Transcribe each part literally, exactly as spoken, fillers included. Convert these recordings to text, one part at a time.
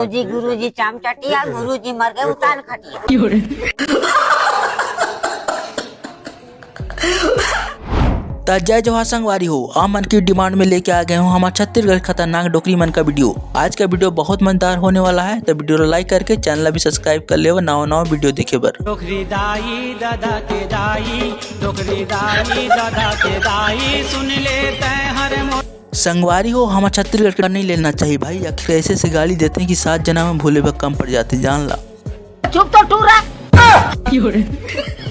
गुरुजी, गुरुजी चाम चटिया, गुरुजी मर गए उतान खटिया। त जय जोहार संगवारी हो, आप मन की डिमांड में लेके आ गए हूँ हमार छत्तीसगढ़ के खतरनाक डोकरी मन का वीडियो। आज का वीडियो बहुत मजेदार होने वाला है, तो वीडियो ला लाइक करके चैनल ला भी सब्सक्राइब कर लेवा नवा नवा वीडियो देखे बर। डोकरी दाई ददा के दाई, डोकरी दाई ददा के दाई, सुन ले तैं हर मो- संगवारी हो, हमार छत्तीसगढ़ के नहीं लेना चाहिए भाई, आखिर ऐसे ऐसे गाली देते हैं कि सात जना में भूले बर कम पड़ जाते, जान ला। चुप तो टूरा।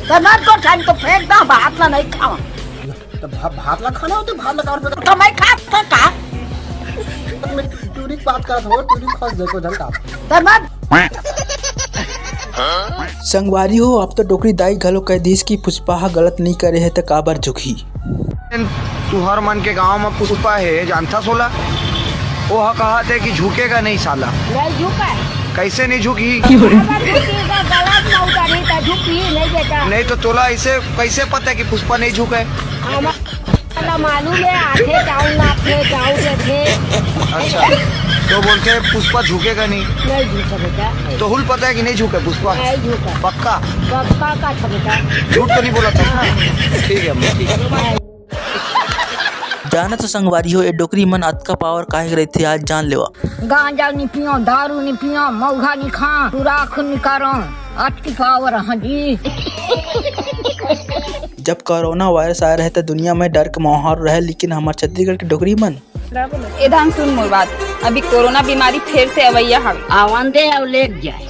तो ना तो टाइम तो फेंक दा, भात ला नहीं खावा। तो भा-, भात ला खाना हो तो भात ला काट पे तो मैं खा तो का? मैं टू-, टूरी की बात करत हो, टूरी खस देखो झलका। तो मैं संगवारी हो, अब तो डोकरी दाई घलो कह दिस कि पुष्पा ह गलत नहीं करे है त काबर झुकही। तुहर मन के गांव म पुष्पा हे, जानथस ओला? ओ ह कहत हे कि झुकेगा नहीं साला। नहीं झुका है। कैसे नहीं झुकही? अगर झुकी तो गलत ना उतारी तो झुकी नहीं बेटा। नहीं तो तोला ऐसे कैसे पता है कि पुष्पा नहीं झुका है? हमारा मालूम है, आथे जाऊ ना थे, जाऊ थे। अच्छा, तो बोलते हैं पुष्पा झुकेगा नहीं। नहीं झुका बेटा। तो हुल पता है कि नहीं झुका पुष्पा? नहीं झुका। पक्का? पक्का का था बेटा। झूठ तो नहीं बोला था? हाँ। ठीक है अम्मा, ठीक है। जाना तो संगवारी हो, ए डोकरी मन अतका पावर काहे के रहिथे, आज जान लेवा। गांजा नी पियो, दारू नी पियो, मौघा नी खा, सुराख नी करो, अतकी पावर हाँ जी। जब कोरोना वायरस आए रहे त दुनिया में डर के माहौल रहे, लेकिन हमार छत्तीसगढ़ के डोकरी मन ए धान सुन मोर बात, अभी कोरोना बीमारी फेर से अवैया हवे। आवन दे अउ लेके जाए।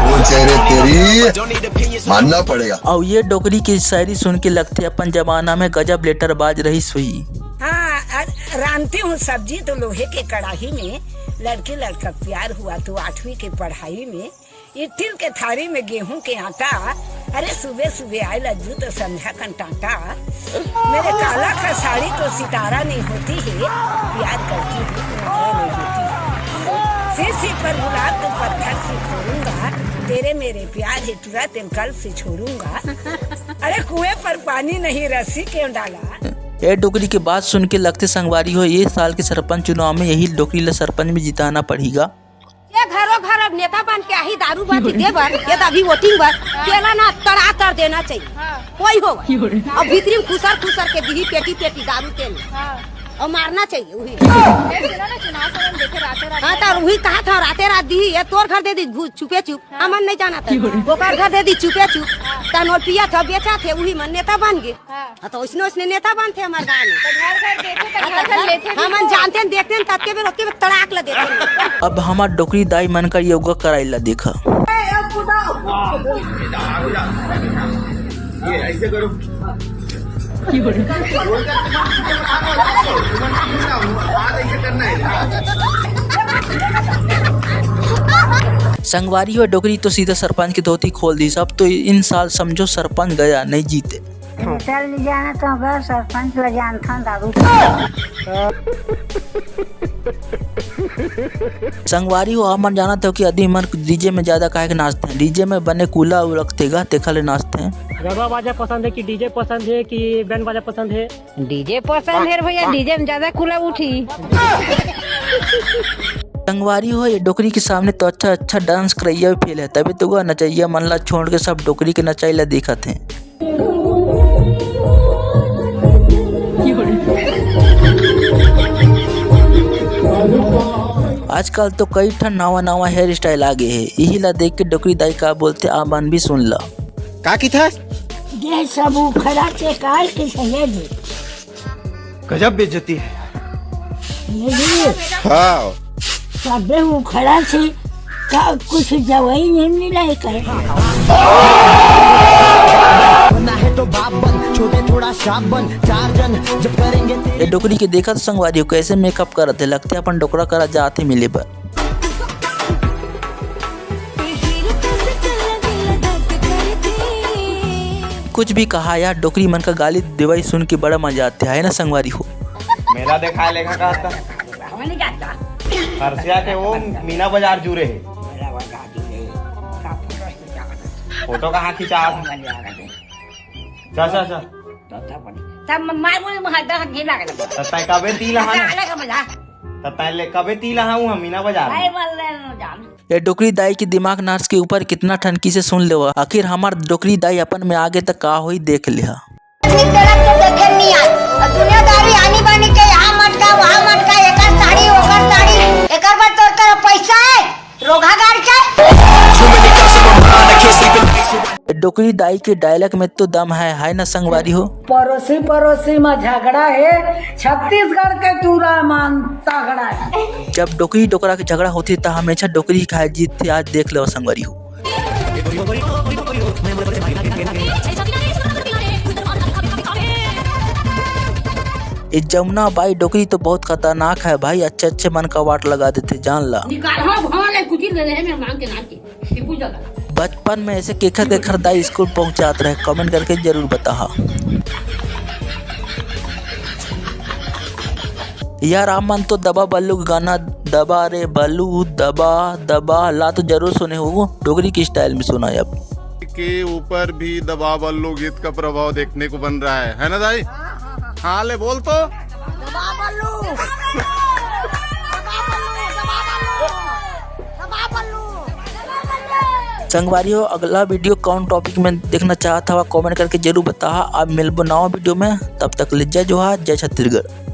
वो चेहरे तेरी मानना पड़ेगा। अउ ये डोकरी के शायरी सुन के लगथे अपन जमाना में गजब लेटर बाज रहिस होही। हाँ, अ-, रांधती हूँ सब्जी तो लोहे के कढ़ाई में, लड़की लड़का प्यार हुआ तो आठवीं के पढ़ाई में, इटिल के थारी में गेहूं के आटा, अरे सुबह सुबह आए लज्जू तो संध्या कन टाटा। मेरे काला का साड़ी तो सितारा नहीं होती है, प्यार करती हूँ तो नजर नहीं होती। सिर सिर पर गुलाब तो पत्थर से फोड़ूंगा, तेरे मेरे प्यार है टुरा तेरे कल से छोड़ूंगा। अरे कुएं पर पानी नहीं रस्सी क्यों डाला? ए डोकरी के बात सुन के लगथे संगवारी हो, ये साल के सरपंच चुनाव में यही डोकरी ला सरपंच में जिताना पड़हीगा। ये घरों घर अब नेता बन के आही दारू बाटी दे बर, ये तो अभी वोटिंग बर, तेला ना तड़ा कर देना चाहिए। हाँ। कोई हो, अब भीतरी में खुसर खुसर के दिही पेटी पेटी दारू तेल। हाँ। और मारना चाहिए वही। ये सुनो ना, चुनाव समय में देखे रातों रात हाँ, तो वही कहा था राते रात दिही, ये तोर घर दे दी घूस चुपे चुप, हाँ। हमन नहीं जाना था। ओकर घर दे दी चुपे चुप, हाँ। तनोल पिया था, बेचा थे, वही मन नेता बन गए। हाँ। हाँ, तो उसने, उसने नेता बनथे हमार गाँव में। तो घर घर देखे, तो घर घर लेथे भी हमन तो। जानते हैं, देखते हैं, तब के बेर, ओतके बेर तड़ाक ला देथे। अब हमार डोकरी दाई मन का योगा कराई ला देखा। ये ऐसे करो। संगवारी हो, डोकरी तो सीधा सरपंच की धोती खोल दी। अब तो इन साल समझो सरपंच गया, नहीं जीते। चल नहीं जाना तो बस सरपंच ला जानथन दारू। संगवारी हो, आप मन जानत हो कि आदमी मन डीजे में ज्यादा काहे के नाचते हैं? डीजे में बने कूला अउ रखते गा, तेखा ले नाचते हैं। गरबा बाजा पसंद है कि डीजे पसंद है कि बैंड बाजा पसंद है? डीजे पसंद है भैया, डीजे में ज्यादा कूला उठी। संगवारी हो, ये डोकरी के सामने तो अच्छा अच्छा डांस करैया भी फेल है, तभी तो गा नचैया मन ला छोड़ के सब डोकरी के नचाई ला देखत हैं। आजकल तो कई ठन नवा नवा हेयर स्टाइल आ गए हे, यही ला देख के डोकरी दाई का बोलथे, आप मन भी सुन ला। का किथस? ये सब उखड़ा के काल के सहेज। गजब बेइज्जती है। ये भी हाँ। सबे उखड़ा से का कुछ जवाई नहीं मिला है कहे। बनना है तो बाप बन, छोटे थोड़ा शाप बन, चार जन जब करेंगे तेरे ये डोकरी के देखा तो संगवारी हो कैसे मेकअप करत हे, लगथे अपन डोकरा करा जात हे मिले बर। कुछ भी कहा यार, डोकरी मन का गाली देवाई सुन के बड़ा मजा आथे, है ना संगवारी हो? मेला देखाए लेखा का आता। हरसिया के वो मीना बाजार जुरे हे। फोटो कहाँ खिंचा? चल, चल, चल। तब मार बोले, मैं हड्डा हड्डी लागल। तब तय कबे ती लहाना? अलग मजा। त तैं ले कबे तिला हूँ हम मीना बाजार में। भाई बोल रहे हैं जान। ये डोकरी दाई के दिमाग नाश के ऊपर कितना ठनकी से सुन लेवा। आखिर हमार डोकरी दाई अपन में आगे त का होई, देख लिहा। इस तरफ तो देखे नहीं आज। और दुनियादारी आनी बानी के यहाँ मटका, वहाँ मटका, एकर साड़ी, ओकर साड़ी, एकर बर तोर तरफ पैसा है, रोगा गाड़ के। डोकरी दाई के डायलॉग में तो दम है, है ना संगवारी हो? पड़ोसी पड़ोसी में झगड़ा है, छत्तीसगढ़ के टूरा मान तगड़ा है। जब डोकरी डोकरा के झगड़ा होथे त हमेशा डोकरी खाए जीतथे, आज देख लो संगवारी हो। ये जमुना बाई डोकरी तो बहुत खतरनाक है भाई, अच्छे अच्छे मन का वाट लगा देथे जान ला। निकाल, हाँ, भगवान ने कुचिल दे रहे हैं, मैं मांग के नाम की, टिपू जगह। बचपन में ऐसे केखर केखर दाई स्कूल पहुंचात रहे, कमेंट करके जरूर बताहा। यार, आप मन तो दबा बल्लू के गाना, दबा रे बल्लू, दबा, दबा ला तो जरूर सुने हो, डोगरी की स्टाइल में सुना है आप। के ऊपर भी दबा बल्लू गीत का प्रभाव देखने को बन रहा है, है ना दाई? हाँ, ले बोल तो। दबा बल्लू। दबा बल्लू, दबा बल्लू। दबा बल्लू। संगवारी हो, अगला वीडियो कौन टॉपिक में देखना चाहत हवा, कमेंट करके जरूर बताहा। अब मिलबो नवा वीडियो में, तब तक ले जय जोहार, जय छत्तीसगढ़।